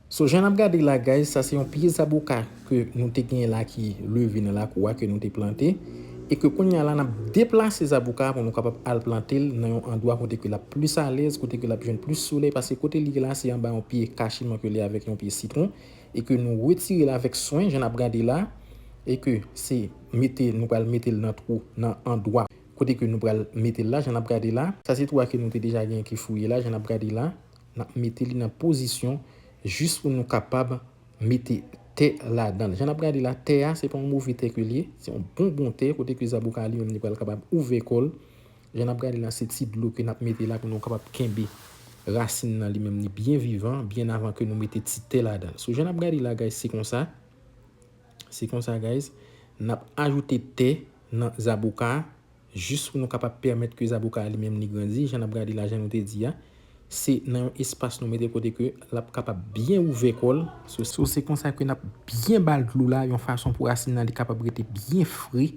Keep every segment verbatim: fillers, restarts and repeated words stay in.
So, jan n ap gade la, guys, sa se yon pye zaboka ke nou te genyen la ki leve nan lakou a, ke nou te plante. E ke kounye a la, n ap deplase zaboka a pou nou kapab al plante l nan yon andwa kote ke l ap plis alèz, kote ke l ap jwenn plis solèy, paske kote li ye la, se anba yon pye kachiman ke li avèk yon pye sitwon, e ke nou retire l avèk swen, jan n ap gade la, e ke se mete, nou pral mete l nan twou, nan andwa kote ke nou pral mete l la, jan n ap gade la. Sa se twou a ke nou te deja genyen ki fouye la, jan n ap gade la. N ap mete li nan pozisyon jis pou nou kapab mete tè ladan l. Jan n ap gade la, tè a, se pa yon move tè ke li ye, se yon bon, bon tè, kote ke zaboka a li menm li pral kapab ouvè kò l. Jan n ap gade la, se ti dlo ke n ap mete la pou nou kapab kenbe rasin nan li menm li byen vivan, byen avan ke nou mete ti tè ladan l. So, jan n ap gade la, guys, se konsa. Se konsa, guys, n ap ajoute tè nan zaboka a, jis pou nou kapab pèmèt ke zaboka a li menm li grandi, jan n ap gade la, jan nou te di a. Se nan yon espas nou mete kote ke l ap kapab byen ouvè kò l. So, so, se konsa ke n ap byen ba l dlo la, yon fason pou rasin nan li kapab rete byen fre,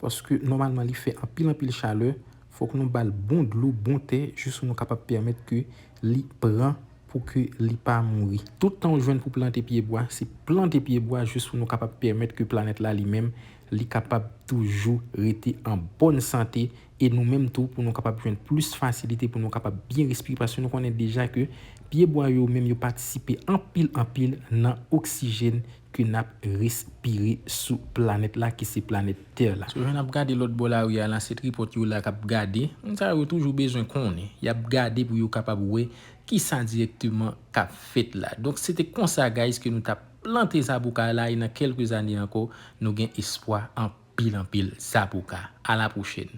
paske nòmalman li fè anpil, anpil chalè. Fòk nou ba l bon dlo, bon tè, jis pou nou kapab pèmèt ke li pran, pou ke li pa mouri. Tout tan w jwenn pou plante pyebwa, se plante pyebwa jis pou nou kapab pèmèt ke planèt la li menm, li kapab toujou rete an bòn sante, e nou menm tou pou nou kapab jwenn plis fasilite pou nou kapab byen respire, paske nou konnen deja ke pyebwa yo menm yo patisipe anpil, anpil nan oksijèn ke n ap respire sou planèt la, ki se planèt tè la. So, jan n ap gade lòt bò lari a la, se tripòt yo la k ap gade. Moun sa yo toujou bezwen konnen. Y ap gade pou yo kapab wè kisa dirèkteman k ap fèt la. Donk, se te konsa, guys, ke nou t ap plante zaboka la, e nan kèlke zane ankò, nou gen espwa anpil, anpil zaboka. A la pwochèn.